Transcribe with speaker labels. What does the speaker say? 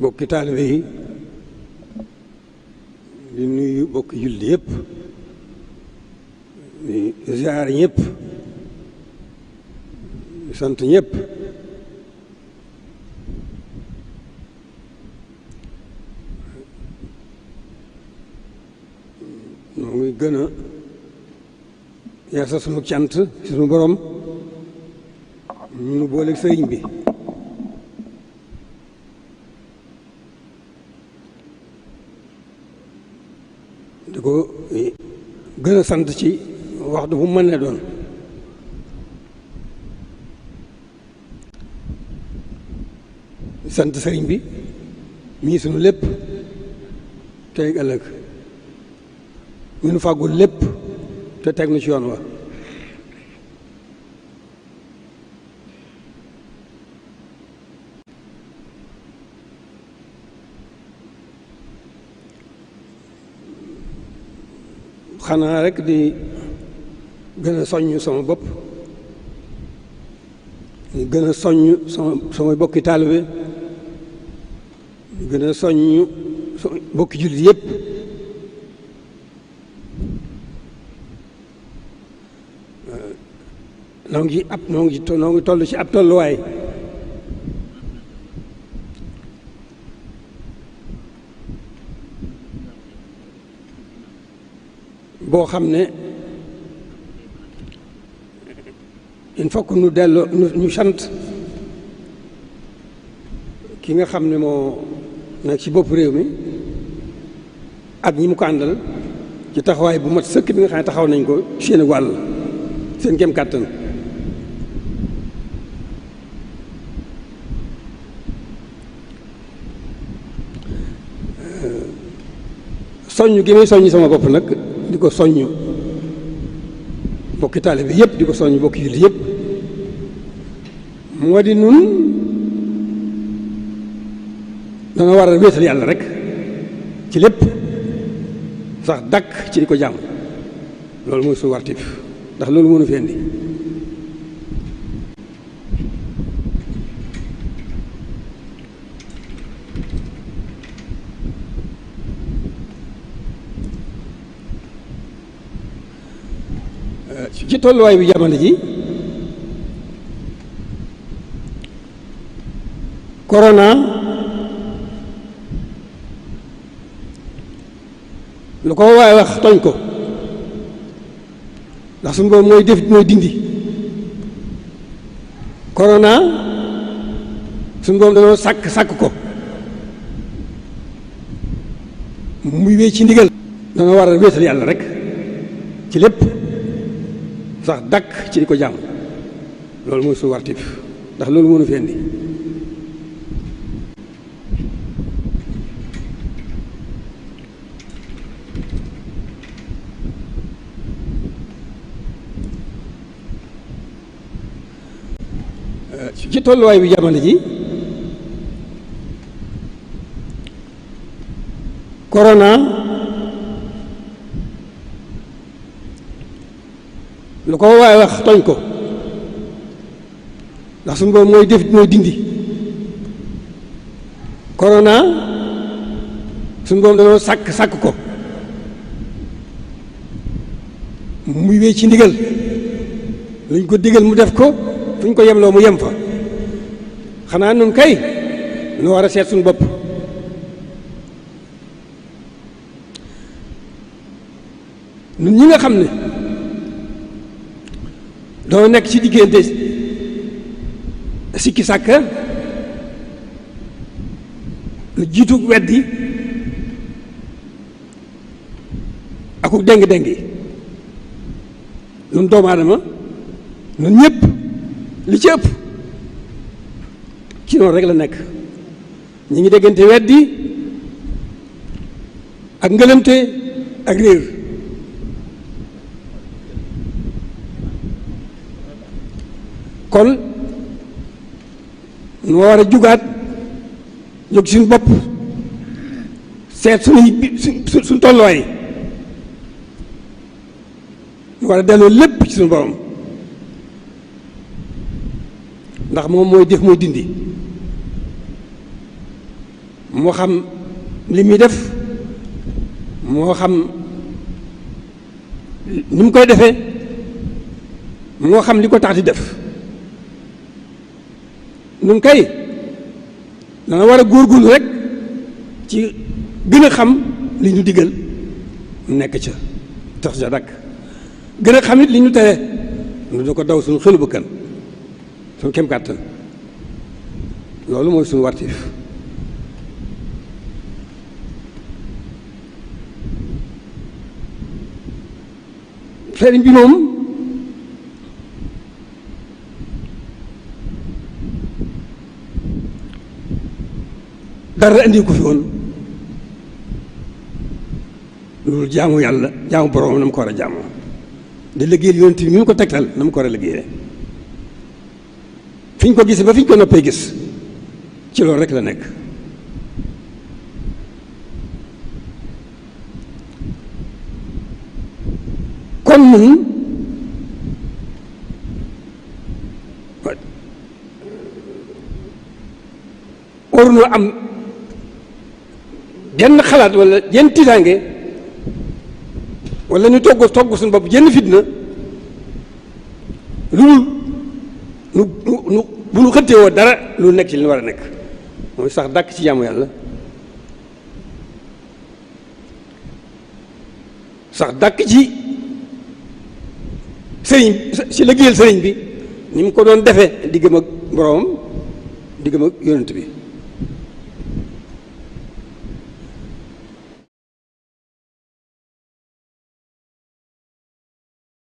Speaker 1: bokki taalibe yi di nuyu bokki julli yëpp di ziar ñëpp di sant ñëpp noo ngi gën a yeesal sunu cant ci sunu borom ñu booleeg sëriñ bi di ko gën a sant ci waxtu bu mu mën ne doon sant sëriñ bi mii sunu lépp tey ëllëg mi nu fàggul lépp te teg nu ci yoon wa xanaa rek di gën a soññ sama bopp di gën a soññ sama bokki taalibe di gën a soññ sama bokki jullit yépp noo ngi toll ci ab tolluwaay boo xam ne il faut que nu delloo ñu sant ki nga xam ne moo nekk ci bopp réew mi ak ñi mu ko àndal ci taxawaay bu mat sëkk bi nga xam ne taxaw nañ ko seen wàll seen kem kàttan soññ gi muy soññ sama bopp nag di ko soññ bokki taalibe yëpp di ko soññ bokki julli yëpp moo di nun danga war a wéetal yàlla rek ci lépp sax dàkk ci di ko jàmm loolu mooy suñu wartif ndax loolu mënu fi indi ci tolluwaay bi jamono ji corona lu ko waaye wax tooñ ko ndax suñu boobu mooy dindi corona suñu boobu dañoo sàkk ko muy wéy ci ndigal danga war a wéetal yàlla rek ci lépp sax dàkk ci di ko jàmm loolu mooy suñu wartif ndax loolu mënu fi indi ci tolluwaay bi jamono ji corona lu ko waaye wax tooñ ko ndax suñu boobu mooy dindi corona suñu boobu dañoo sàkk ko muy wéy ci ndigal luñ ko digal mu def ko fu ñu ko yemloo mu yem fa xanaa nun kay nu war a seet suñu bopp nun ñi nga xam ne doo nekk ci diggante sikki sàkka lu jiitu weddi aku déng-déngi nun doomu aadama nun ñëpp li ci ëpp ci noonu rek la nekk ñi ngi déggante weddi ak ngëlëmte ak réer kon nu war a jugaat jóg suñu bopp seet suñu tolluwaay nu war a delloo lépp ci suñu borom ndax moom mooy def mooy dindi moo xam li muy def moo xam ni mu koy defee moo xam li ko tax di def nun kay dana war a góorgóorlu rek ci gën a xam li ñu digal nekk ca tax ja dakk gën a xam it li ñu tere nu da ko daw suñu xelu bëkkan suñu kem kàttan loolu mooy suñu wartiif sëriñ bi moom dara indi ko fi woon loolu jaamu yàlla jaamu borom na mu ko war a jaamoo di liggéeyal yonent bi ñu ko tegtal na mu ko war a liggéeyee fi ñu ko gisee ba fi ñu ko noppee gis ci loolu rek la nekk kon nun warunoo am jenn xalaat wala jenn tiitaange wala ñu togg suñu bopp jenn fitna lu nu bu nu xëttee woo dara lu nekk ci li ñu war a nekk mooy sax dàkk ci jaamu yàlla sax dàkk ci sëriñ si liggéeyal sëriñ bi ni mu ko doon defee diggam ak boroomam diggam ak yonent bi